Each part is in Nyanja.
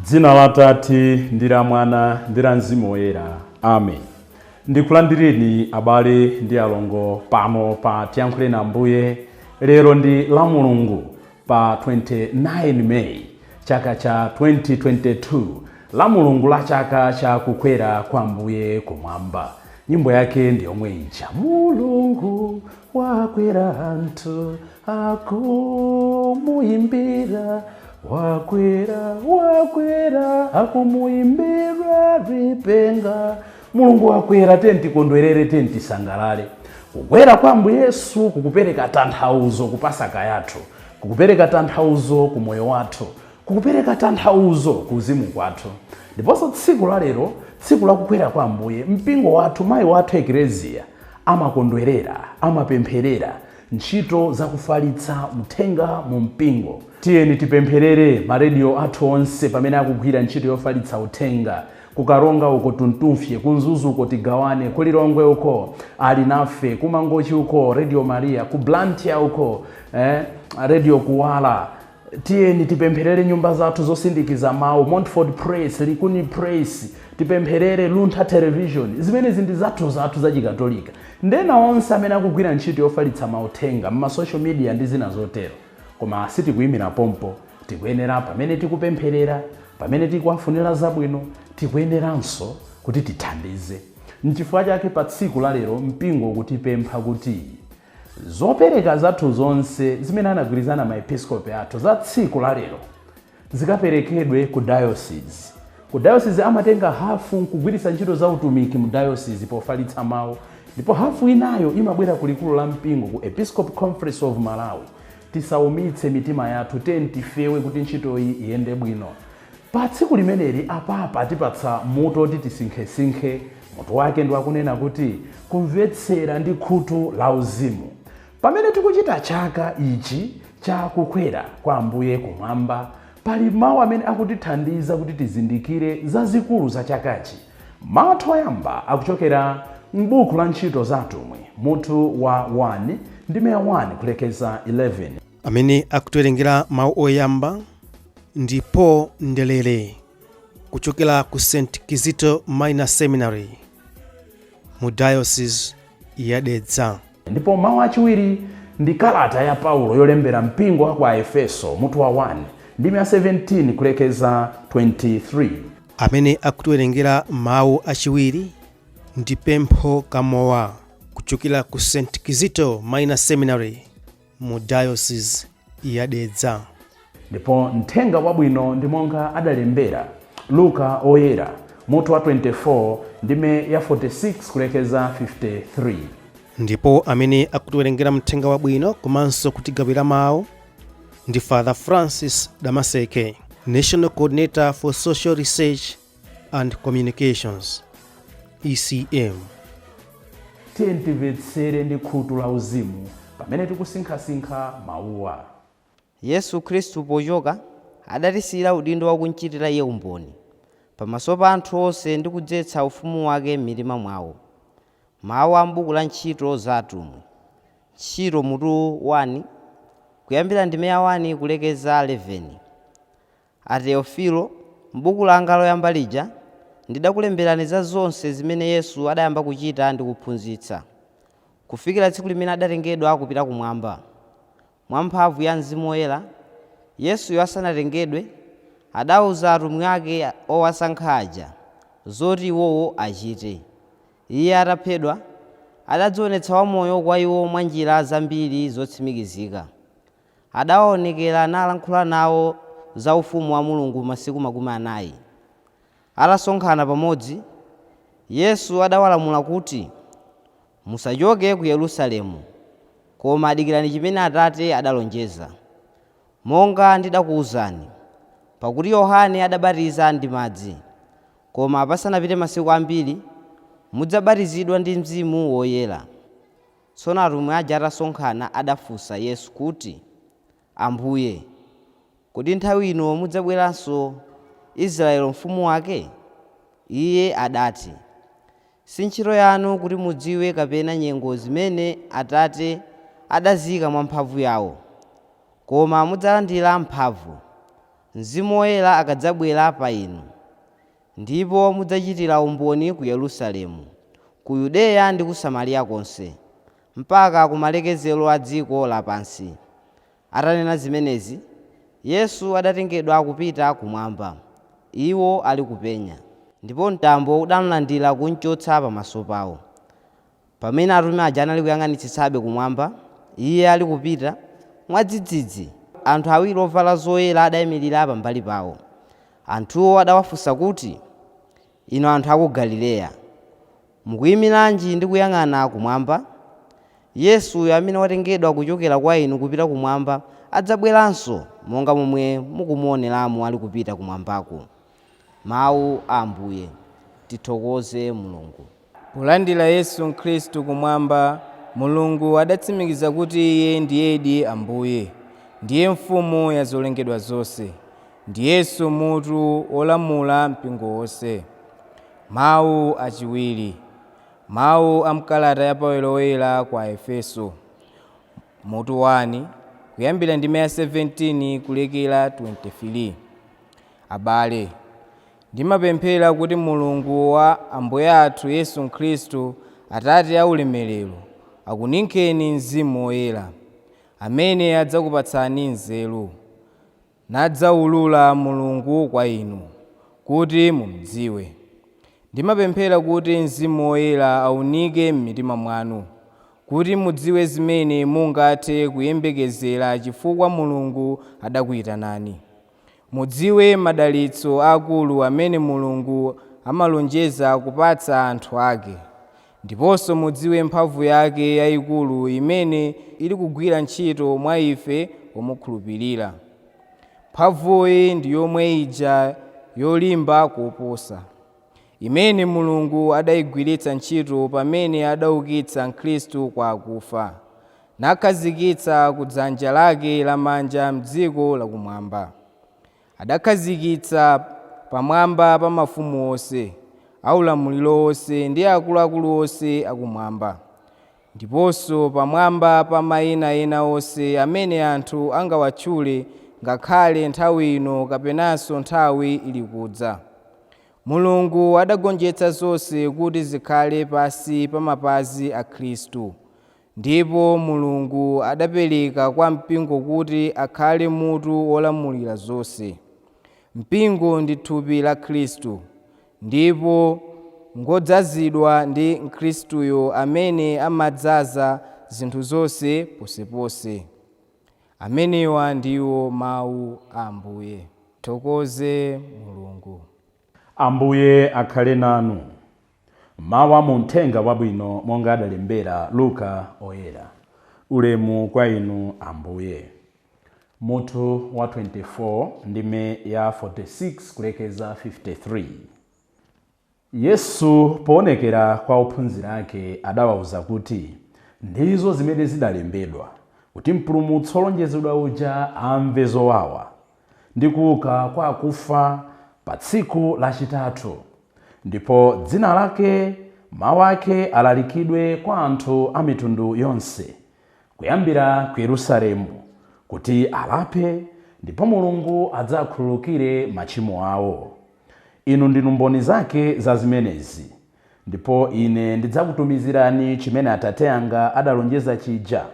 Dzina la Tate ndi la Mwana ndi la Mzimu Woyera. Amen. Ndikulandireni abale ndi alongo pano pa Tiyankhuleni Ambuye. Lero ndi la Mulungu pa 29 May chaka cha 2022, la Mulungu la chaka cha kukwera kwa Ambuye kumwamba. Nyimbo yake ndi yomwe ija, Mulungu wakwera, anthu akumuimbira, wakwera, wakwera, akumuimbira lipenga. Mulungu wakwera, tiyeni tikondwerere, tiyeni tisangalale. Kukwera kwa Ambuye Yesu kukupereka tanthauzo ku Pasaka yathu, kukupereka tanthauzo ku moyo wathu, kukupereka tanthauzo ku uzimu kwathu. Ndiponso tsiku la lero, tsiku lakukwera kwa Ambuye, mpingo wathu, mayi wathu Ekleziya, amakondwerera, amapempherera ntchito zakufalitsa mthenga mu mpingo. Tiyeni tipempherere marediyo athu onse pamene akugwira ntchito yofalitsa uthenga. Kukaronga uko Tuntumfye, kuMzuzu uko Tigawane, kuLilongwe uko Ali Nafe, kuMangochi uko Radio Maria, ku Blantyre uko Radio Kuwala. Tiyeni tipempherere nyumba zathu zosindikiza mawu, Montfort Press, Likuni Press, tipempherere Luntha Television. Zimenezi ndi zathu zathu zachikatolika, ndena onse amene akugwira ntchito yofalitsa mauthenga m'ma social media ndi zina zotero. Koma sitikuyimira pompo. Tikuyenera, pamene tikupempherera, pamene tikuwafunira zabwino, tikuyeneranso kuti tithandize. Nchifukwa chake pa tsiku la lero mpingo ukutipempha kuti zopereka zathu zonse zimene anagwirizana maepiskopi athu za tsiku la lero zikaperekedwe ku diocese. Ku diocese amatenga hafu nkugwiritsa ntchito za utumiki mu diocese pofalitsa mawu, ndipo hafu inayo imabwera ku likulu la mpingo, ku Episcopal Conference of Malawi. Tisaumitse mitima yathu, tiyeni tifewe kuti ntchitoyi iyende bwino. Pa tsiku limeneli apapa atipatsa mutu oti tisinkhesinkhe. Mutu wake ndi wakunena kuti kumvetsera ndi khutu la uzimu. Pamene tikuchita chaka ichi cha kukwera kwa Ambuye kumwamba, pali mawu amene akutithandiza kuti tizindikire zazikulu za chakachi. Mawu athu oyamba akuchokera m'buku la Ntchito za Atumwi, mutu wa 1, ndime ya 1 kulekeza 11. Amene akutiwerengera mawu oyamba ndi Paul Ndelere kuchokera ku St Kizito Minor Seminary mu Diocese ya Dedza. Ndipo mawu achiwiri ndi kalata ya Paulo yolembera mpingo wa ku Aefeso, mutu wa 1, ndime ya 17 kulekeza 23. Amene akutiwerengera mawu achiwiri ndi Pempho Kamowa kuchokera ku St Kizito Minor Seminary mu Diocese ya Dedza. Ndipo mthenga wabwino ndi monga adalembera Luka Oyera, mutu wa 24, ndime ya 46 kulekeza 53. Ndipo amene akutiwerengera mthenga wabwino komanso kutigawira mawu ndi Father Francis Damaseke, National Coordinator for Social Research and Communications, ECM. Tiye timvetsere ndi khutu la uzimu pamene tikusinkhasinkha mawuwa. Yesu Khristu pochoka adatisiyira udindo wakumchitira iye umboni pamaso pa anthu onse ndi kudzetsa ufumu wake m'mitima mwawo. Mawu a m'buku la Ntchito za Atumwi, Ntchito mutu 1, kuyambira ndime ya 1 kulekeza 11. A Teofilo, m'buku langa loyamba lija ndidakulemberani za zonse zimene Yesu adayamba kuchita ndi kuphunzitsa, kufikira tsiku limene adatengedwa kupita kumwamba mwa mphamvu ya Mzimu Woyera. Yesuyo asanatengedwe, adauza atumwi ake owasankha aja zoti iwowo achite. Iye ataphedwa, adadzionetsa wamoyo kwa iwo mwa njira zambiri zotsimikizika. Adawaonekera nalankhula nawo za ufumu wa Mulungu masiku 40. Atasonkhana pamodzi, Yesu adawalamula kuti, "Musachoke ku Yerusalemu, koma adikirani chimene Atate adalonjeza, monga ndidakuwuzani. Pakuti Yohane adabatiza ndi madzi, koma pasanapite masiku ambiri mudzabatizidwa ndi Mzimu Woyera." Tsono atumwi aja atasonkhana adafunsa Yesu kuti, "Ambuye, kodi nthawi ino mudzabweranso Israeli ufumu wake?" Iye adati, "Si ntchito yanu kuti mudziwe kapena nyengo zimene Atate adaziyika mwa mphamvu yawo, koma mudzalandira mphamvu, Mzimu Woyera akadzabwera pa inu, ndipo mudzachitira umboni ku Yerusalemu, ku Yudeya ndi ku Samariya konse, mpaka ku malekezero a dziko lapansi. Atanena zimenezi, Yesu adatengedwa kupita kumwamba, iwo ali kupenya, ndipo mtambo udamulandira kumchotsa pamaso pawo. Pamene atumwi aja anali kuyang'anitsitsabe kumwamba, iye ali kupita, mwadzidzidzi anthu awiri ovala zoyera adayimirira pambali pawo. Anthuwo adawafunsa kuti, "Inu anthu a ku Galileya, mukuyimiranji ndi kuyang'ana kumwamba? Yesuyo amene watengedwa kuchokera kwa inu kupita kumwamba adzabweranso monga momwe mukumuoneramu ali kupita kumwambako." Mawu a Ambuye. Tithokoze Mulungu. Polandira Yesu Khristu kumwamba, Mulungu adatsimikiza kuti Iye ndiyedi Ambuye, ndiye Mfumu ya zolengedwa zonse, ndiyenso mutu wolamula mpingo wonse. Mawu achiwiri. Mawu a mkalata ya Paulo Woyera kwa Efeso, mutu 1, kuyambira ndime ya 17 kulekera 23. Abale, ndimapemphera kuti Mulungu wa Ambuye athu Yesu Khristu, Atate a ulemerero, akuninkheni Mzimu Woyera, amene adzakupatsani nzeru, nadzawulula Mulungu kwa inu, kuti mumudziwe. Ndimapemphera kuti Mzimu Woyera aunike m'mitima mwanu, kuti mudziwe zimene mungathe kuyembekezera chifukwa Mulungu adakuyitanani. Mudziwe madalitso akulu amene Mulungu amalonjeza kupatsa anthu ake, ndiponso mudziwe mphamvu yake yayikulu imene ili kugwira ntchito mwa ife omukhulupirira. Mphamvuyi ndi yomwe ija yolimba koposa, imene Mulungu adayigwiritsa ntchito pamene adaukitsa Khristu kwa akufa, nakhazikitsa ku dzanja lake lamanja m'dziko lakumwamba. Adakhazikitsa pamwamba pa mafumu onse, aulamuliro onse ndi akuluakulu onse akumwamba, ndiponso pamwamba pa mayina ena onse amene anthu angawatchule, ngakhale nthawi ino kapenanso nthawi ili kudza. Mulungu adagonjetsa zonse kuti zikhale pansi pa mapazi a Khristu, ndipo Mulungu adapereka kwa mpingo kuti akhale mutu wolamulira zonse. Mpingo ndi thupi la Khristu, ndipo ngodzazidwa ndi Khristuyo amene amadzaza zinthu zonse ponseponse. Amenewa ndiwo mawu a Ambuye. Thokoze Mulungu. Ambuye akhale nanu. Mawu a muthenga wabwino monga adalembera Luka oyera. Ulemu kwa inu Ambuye. Mutu wa 24 ndime ya 46 kulekeza 53. Yesu poonekera kwa ophunzira ake adawawuza kuti, ndizo zimene zidalembedwa, kuti mpulumutsi wolonjezedwa uja amve zowawa ndi kuuka kwa akufa pa tsiku lachitatu, ndipo dzina lake, mawu ake alalikidwe kwa anthu a mitundu yonse, kuyambira ku Yerusalemu, kuti alape ndipo Mulungu adzakhululukire machimo awo. Inu ndinu mboni zake za zimenezi, ndipo ine ndidzakutumizirani chimene Atate anga adalonjeza chija.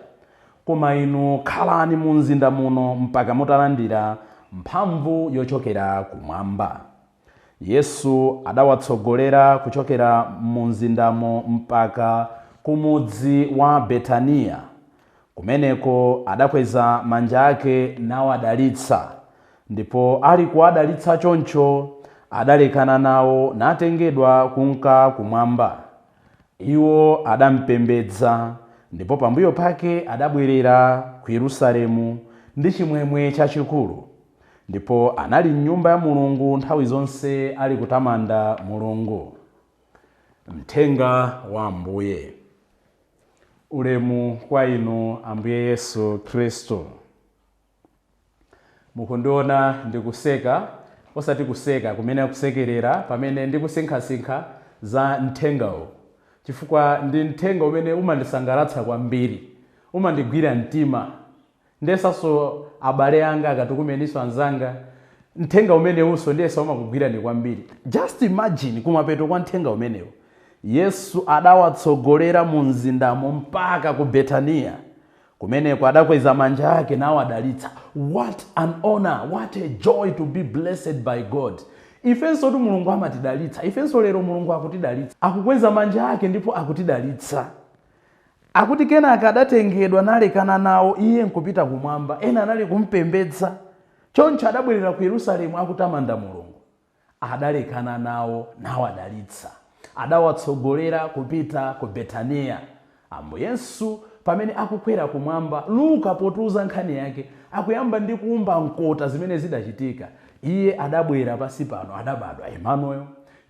Koma inu khalani mu mzinda muno mpaka mutalandira mphamvu yochokera kumwamba. Yesu adawatsogolera kuchokera mu mzindamo mpaka ku mudzi wa Betaniya. Kumeneko adakweza manja ake nawadalitsa, ndipo ali kuwadalitsa choncho adalekana nawo natengedwa kunka kumwamba. Iwo adampembedza, ndipo pambuyo pake adabwerera ku Yerusalemu ndi chimwemwe chachikulu, ndipo anali m'nyumba ya Mulungu nthawi zonse ali kutamanda Mulungu. Mthenga wa Ambuye. Ulemu kwa inu Ambuye Yesu Khristu. Mukundiona ndikuseka, osati kuseka kumene akusekerera pamene ndikusinkhasinkha za mthengawo, chifukwa ndi mthenga umene umandisangalatsa kwambiri, umandigwira mtima. Ndesanso abale anga akatukumeninso anzanga, Mthenga umenewunso ndiye umakugwirani kwambiri. Just imagine, kumapeto kwa mthenga umenewu, Yesu adawatsogolera mu mzindamo mpaka ku Betaniya. Kumeneko adakweza manja ake nawadalitsa. What an honor, what a joy to be blessed by God. Ifenso tu Mulungu amatidalitsa. Ifenso lero Mulungu akutidalitsa, akukweza manja ake ndipo akutidalitsa. Akuti kenaka adatengedwa nalekana nawo, iye nkupita kumwamba. Ena anali kumpembedza. Choncho adabwerera ku Yerusalemu akutamanda Mulungu. Adalekana nawo nawadalitsa, adawatsogolera kupita ku Betaniya. Ambuye Yesu pamene akukwera kumwamba, Luka potiuza nkhani yake akuyamba ndi kuumba mkota zimene zidachitika. Iye adabwera pasi pano, adabadwa Emmanuel,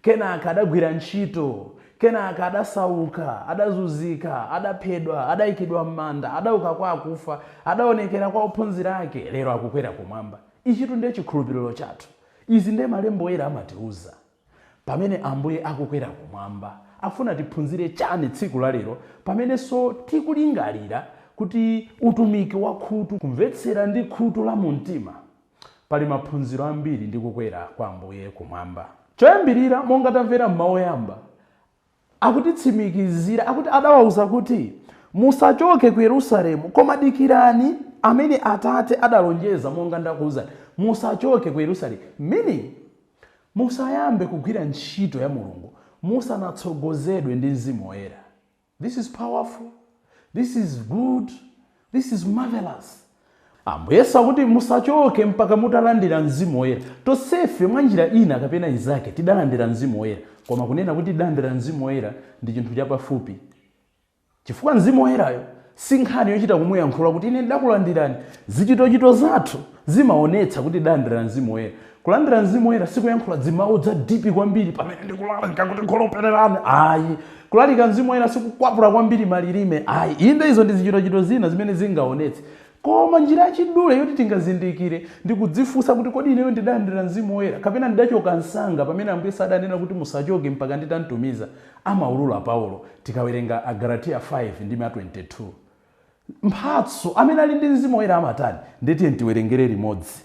kenaka adagwira ntchito, kenaka adasauka, adazunzika, adaphedwa, adayikidwa m'manda, adauka kwa akufa, adaonekera kwa ophunzira ake. Lero akukwera kumwamba. Ichitu ndiye chikhulupiriro chathu. Izi ndiye malembo oyera amatiuza. Pamene Ambuye akukwera kumwamba, afuna tiphunzire chani tsiku la lero, pamenenso tikulingalira kuti utumiki wa khutu, kumvetsera ndi khutu la mumtima? Pali maphunziro ambiri ndi kukwera kwa Ambuye kumwamba. Choyambirira, monga tamvera mmawu oyamba, akutitsimikizira, akuti adawawuza kuti musachoke ku Yerusalemu, koma dikirani amene Atate adalonjeza, monga ndakuwuzani. Musachoke ku Yerusalemu, meaning musayambe kugwira ntchito ya Mulungu musanatsogozedwe ndi Mzimu Woyera. This is powerful, this is good, this is marvelous. Ambuye Yesu akuti musachoke mpaka mutalandira Mzimu Woyera. Tonsefe mwa njira ina kapena inzake tidalandira Mzimu Woyera, koma kunena kuti tidalandira Mzimu Woyera ndi chinthu chapafupi, chifukwa Mzimu Woyerayo si nkhani yochita kumuyankhula kuti ine ndidakulandirani. Zichitochito zathu zimaonetsa kuti tidalandira Mzimu Woyera. Kulandira Mzimu Woyera sikuyankhula dzimawu za deep kwambiri pamene ndikulalika kuti khulupirirani, ayi. Kulalika Mzimu Woyera sikukwapula kwambiri malilime, ayi. Inde, izo ndi zichitochito zina zimene zingaonetse, koma njira yachidule yoti tingazindikire ndi kudzifunsa kuti kodi ineyo ndidalandira Mzimu Woyera kapena ndidachoka msanga pamene Ambuye sadanena kuti musachoke mpaka nditamtumiza? Amaulula Paulo tikawerenga Agalatiya 5 ndi 22. Mphatso, amene ali ndi Mzimu Woyera amatani? Nditiye tiwerengere limodzi.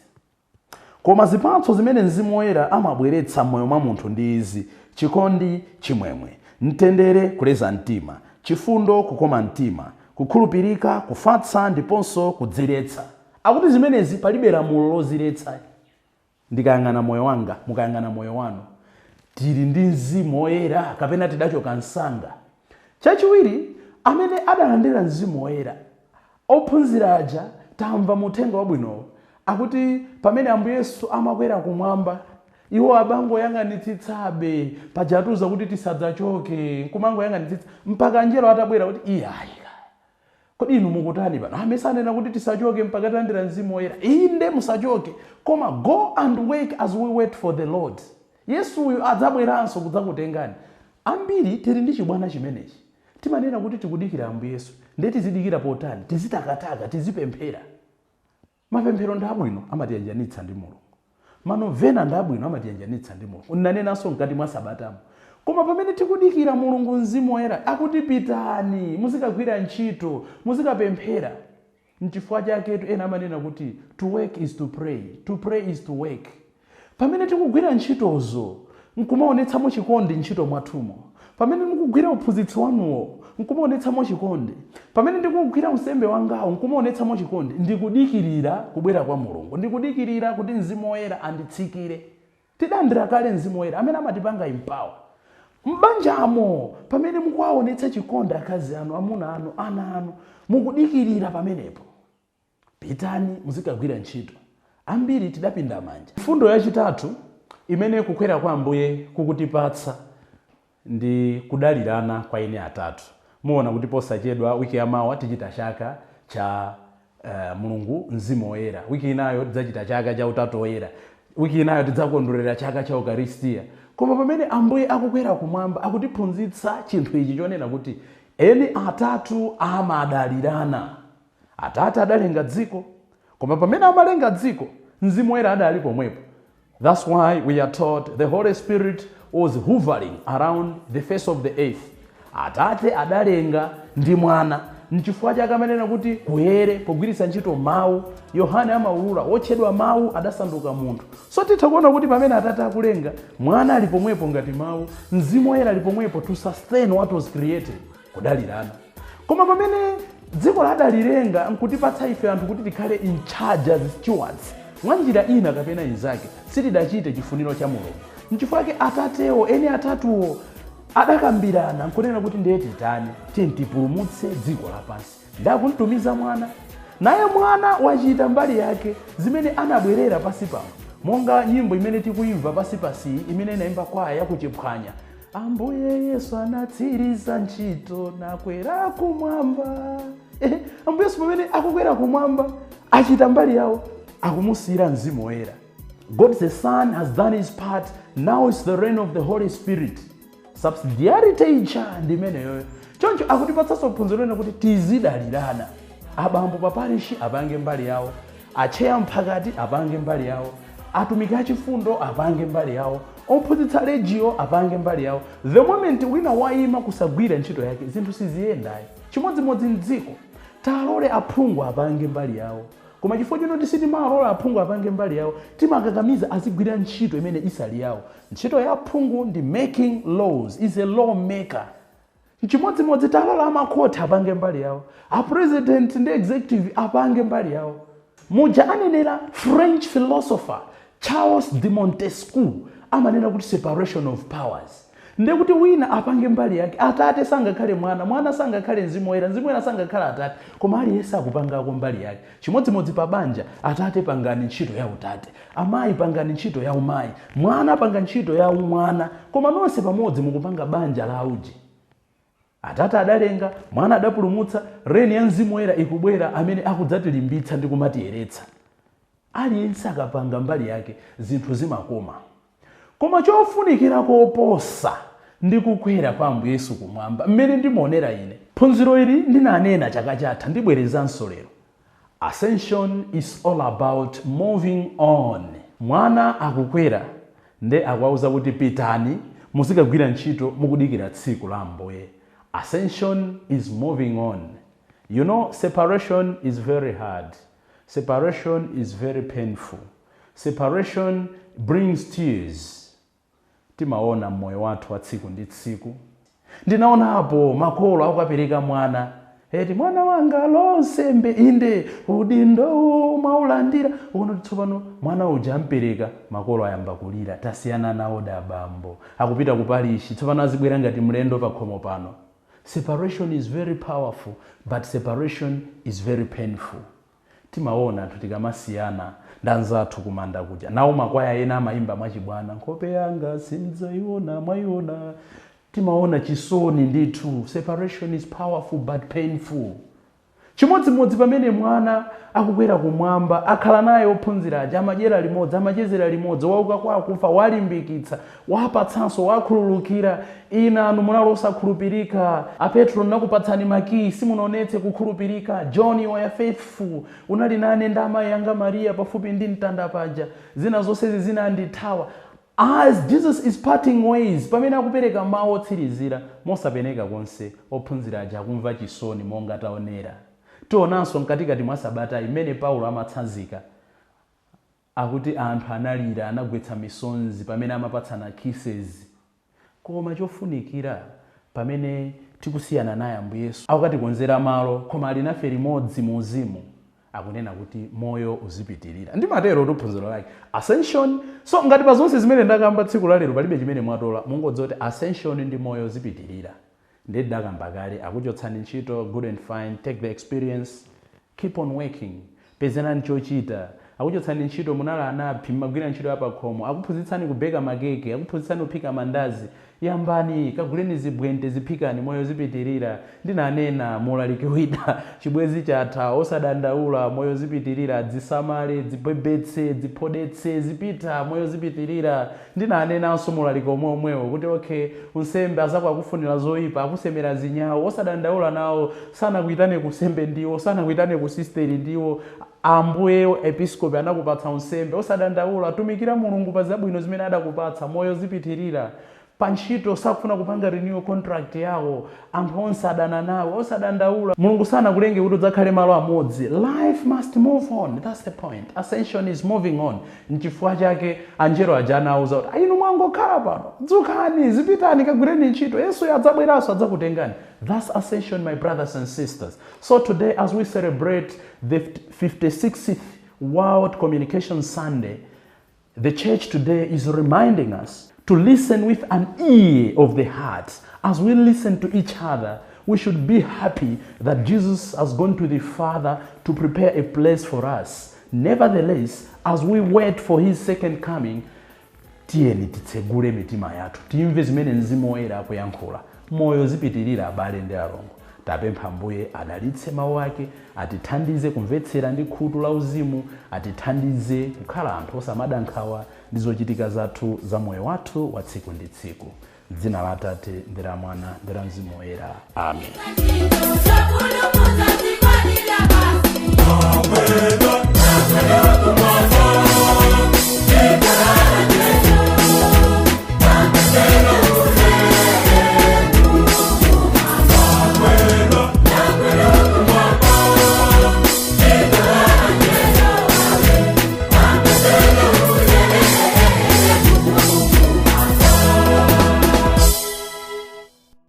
Koma zipatso zimene Mzimu Woyera amabweretsa m'moyo mwa munthu ndi izi: chikondi, chimwemwe, mtendere, kuleza mtima, chifundo, kukoma mtima, kukhulupirika, kufatsa ndiponso kudziretsa. Akuti zimenezi palibe lamulo loziretsa. Ndikayang'ana moyo wanga, mukayang'ana moyo wanu, tili ndi Mzimu Woyera kapena tidachoka msanga? Chachiwiri, amene adalandira Mzimu Woyera, ophunzira aja, tamva muthenga wabwinowo, akuti pamene Ambuye Yesu amakwera kumwamba, iwo abangoyang'anitsitsabe. Pajatuza kuti tisadzachoke, nkumangoyang'anitsitsa mpaka anjelo atabwera kuti iyayi, kodi inu mukutani pano? Amene anena kuti tisachoke mpaka tilandira Mzimu Woyera. Inde, musachoke, koma go and work as we wait for the Lord. Yesu uyu adzabweranso kudzakutengani. Ambiri tili ndi chibwana chimenechi. Timanena kuti tikudikira Ambuye Yesu, ndiye tizidikira potani? Tizitakataka, tizipemphera. Mapemphero ndi abwino, amatiyanjanitsa ndi Mulungu. Manovena ndi abwino, amatiyanjanitsa ndi Mulungu. Nnanenanso mkati mwa sabatamo. Koma pamene tikudikira Mulungu Mzimu Woyera, akuti pitani muzikagwira ntchito, muzikapemphera. Nchifukwa chaketu ena amanena kuti to work is to pray, to pray is to work. Pamene tikugwira ntchitozo, nkumaonetsamo chikondi ntchito mwathumo. Pamene mukugwira uphunzitsi wanuwo, nkumaonetsamo chikondi. Pamene ndikugwira unsembe wangawo, nkumaonetsamo chikondi. Ndikudikirira kubwera kwa Mulungu, ndikudikirira kuti Mzimu Woyera anditsikire. Tidalandira kale Mzimu Woyera amene amatipanga empower. Mbanjamo, pamene mukuwaonetsa chikondi akazi anu, amuna anu, ana anu, mukudikirira pamenepo. Pitani muzikagwira ntchito. Ambiri tidapinda manja. Mfundo yachitatu imene kukwera kwa Ambuye kukutipatsa ndi kudalirana kwa ine atatu. Muona kuti posachedwa, wiki yamawa, tichita chaka cha Mulungu Mzimu Woyera. Wiki inayo tidzachita chaka cha Utatu Woyera. Wiki inayo tidzakondwerera chaka cha Ukaristiya. Koma pamene Ambuye akukwera kumwamba, akutiphunzitsa chinthu ichi chonena kuti eni atatu amadalirana. Atate adalenga dziko, koma pamene amalenga dziko, Mzimu Woyera adali pomwepo. That's why we are taught the Holy Spirit was hovering around the face of the earth. Atate adalenga ndi Mwana. Nchifukwa chake amanena kuti kuyere pogwiritsa ntchito mawu. Yohane amaulula wotchedwa mawu adasanduka munthu. So titha kuona kuti pamene Atate akulenga, Mwana ali pomwepo ngati mawu, Mzimu Woyera ali pomwepo to sustain what was created, kudalirana. Koma pamene dziko ladalilenga nkutipatsa ife anthu kuti tikhale in charge as stewards, mwa njira ina kapena inzake sitidachite chifuniro cha Mulungu. Nchifukwa chake Atatewo eni atatuwo adakambirana nkunena kuti ndiye titani, tiye tipulumutse dziko lapansi. Ndakuntumiza Mwana, naye Mwana wachita mbali yake zimene anabwerera pasi pano, monga nyimbo imene tikuimva pasi pasiyi imene inayimba kwaya yakuchiphwanya: "Ambuye Yesu anatsiriza ntchito nakwera kumwamba." Ambuye Yesu pamene akukwera kumwamba achita mbali yawo, akumusiyira Mzimu Woyera. God the Son has done his part. Now is the reign of the Holy Spirit. Subsidiarity ija ndi imeneyoyo. Choncho akutipatsanso phunziro lena kuti tizidalirana. Abambo pa parishi apange mbali yawo, acheya mphakati apange mbali yawo, atumiki achifundo apange mbali yawo, ophunzitsa Legio apange mbali yawo. The moment wina wayima kusagwira ntchito yake, zinthu siziyendayi. Chimodzimodzi mdziko, talole aphungu apange mbali yawo. Koma chifukwa chinoti sitimalola aphungu apange mbali yawo, timakakamiza azigwira ntchito imene isali yawo. Ntchito ya aphungu ndi making laws, is a law maker. Chimodzimodzi talola amakhoti apange mbali yawo, a president ndi executive apange mbali yawo. Muja anenera French philosopher Charles de Montesquieu, amanena kuti separation of powers, ndekuti wina apange mbali yake. Atate sangakhale Mwana, Mwana sangakhale Mzimu Woyera, Mzimu Woyera sangakhale Atate, koma aliyense akupangako mbali yake. Chimodzimodzi pa banja, atate pangani ntchito ya utate, amayi pangani ntchito ya umayi, mwana panga ntchito ya umwana, koma nonse pamodzi mukupanga banja la auji. Atate adalenga, Mwana adapulumutsa, reign ya Mzimu Woyera ikubwera amene akudzatilimbitsa ndi kumatiyeretsa. Aliyense akapanga mbali yake, zinthu zimakoma. Koma chofunikira koposa ndi kukwera kwa Ambuye Yesu kumwamba. Mmene ndimaonera ine phunziro ili, ndinanena chaka chatha, ndibwerezanso lero: ascension is all about moving on. Mwana akukwera nde akuwauza kuti pitani muzikagwira ntchito mukudikira tsiku la Ambuye. Ascension is moving on. Separation is very hard, separation is very painful, separation brings tears. Timaona mmoyo wathu wa tsiku ndi tsiku. Ndinaonapo makolo akukapereka mwana, eti mwana wanga lonsembe, inde udindo mwaulandira. Ukuona kuti tsopano mwana uja ampereka, makolo ayamba kulira, tasiyana nawo da abambo, akupita ku parishi tsopano, azibwera ngati mlendo pa khomo pano. Separation is very powerful, but separation is very painful. Timaona anthu tikamasiyana ndi anzathu kumanda kuja, nawo makwaya ena amayimba mwachibwana, "Nkhope yanga sindidzaiona mwayiona." Timaona chisoni ndithu. Separation is powerful but painful. Chimodzimodzi pamene Mwana akukwera kumwamba, akhala naye ophunzira aja, amadyera limodzi, amachezera limodzi, wauka kwa akufa, walimbikitsa, wapatsanso, wakhululukira. Ina anu munali osakhulupirika, aPetro nakupatsani makiyi, simunaonetse kukhulupirika. John, you are faithful, unali nane ndi amayi anga Mariya pafupi ndi mtanda paja, zina zonsezi zinandithawa. As Jesus is parting ways, pamene akupereka mawu otsirizira, mosapeneka konse ophunzira aja akumva chisoni, monga taonera. Tionanso mkatikati mwa sabata imene Paulo amatsanzika, akuti anthu analira, anagwetsa misonzi pamene amapatsana kisses. Koma chofunikira, pamene tikusiyana naye Ambuye Yesu, akukatikonzera malo, koma ali nafe limodzi mu uzimu, akunena kuti moyo uzipitirira. Ndimatero phunziro lake ascension. So ngati pa zonse zimene ndakamba tsiku la lero palibe chimene mwatola, mungodziwa kuti ascension ndi moyo uzipitirira. Ndi ndakamba kale, akuchotsani ntchito, good and fine, take the experience, keep on working, pezerani chochita. Akuchotsani ntchito, munali anaphi, mmagwira ntchito yapakhomo, akuphunzitsani kubeka makeke, akuphunzitsani kuphika mandazi, yambani, kaguleni zibwente, ziphikani, moyo zipitirira. Ndinanena mulaliki wina, chibwezi chatha, osadandaula, moyo zipitirira. Dzisamale, dzibwebetse, dziphodetse, zipita, moyo zipitirira. Ndinanenanso mulaliki omwe omwewo kuti okay, unsembe azako akufunira zoyipa, akusemera zinyawo, osadandaula nawo, sanakuitane kusembe ndiwo, sanakuitane ku sisteri ndiwo. Ambuye episkopi anakupatsa unsembe, osadandaula, tumikira Mulungu pa zabwino zimene adakupatsa, moyo zipitirira. Pa ntchito sakufuna kupanga renew contract yawo, anthu onse adana nawe. Osadandaula, Mulungu sanakulenge kuti udzakhale malo amodzi. Life must move on. That's the point. Ascension is moving on. Nchifukwa chake anjelo aja anawuza kuti, "Inu mwangokhala pano, dzukani, zipitani, kagwireni ntchito, Yesu adzabweranso adzakutengani." That's ascension, my brothers and sisters. So today, as we celebrate the 56th World Communication Sunday, the church today is reminding us to listen with an ear of the heart. As we listen to each other, we should be happy that Jesus has gone to the Father to prepare a place for us. Nevertheless, as we wait for his second coming, tiyeni titsegule mitima yathu, timve zimene Mzimu Woyera akuyankhula. Moyo zipitirira, abale ndi alongo. Tapempha Mbuye adalitse mawu ake, atithandize kumvetsera ndi khutu la uzimu, atithandize kukhala anthu osamada nkhawa ndi zochitika zathu za moyo wathu wa tsiku ndi tsiku. Dzina la Atate ndi la Mwana ndi la Mzimu Woyera, amen. Chakula.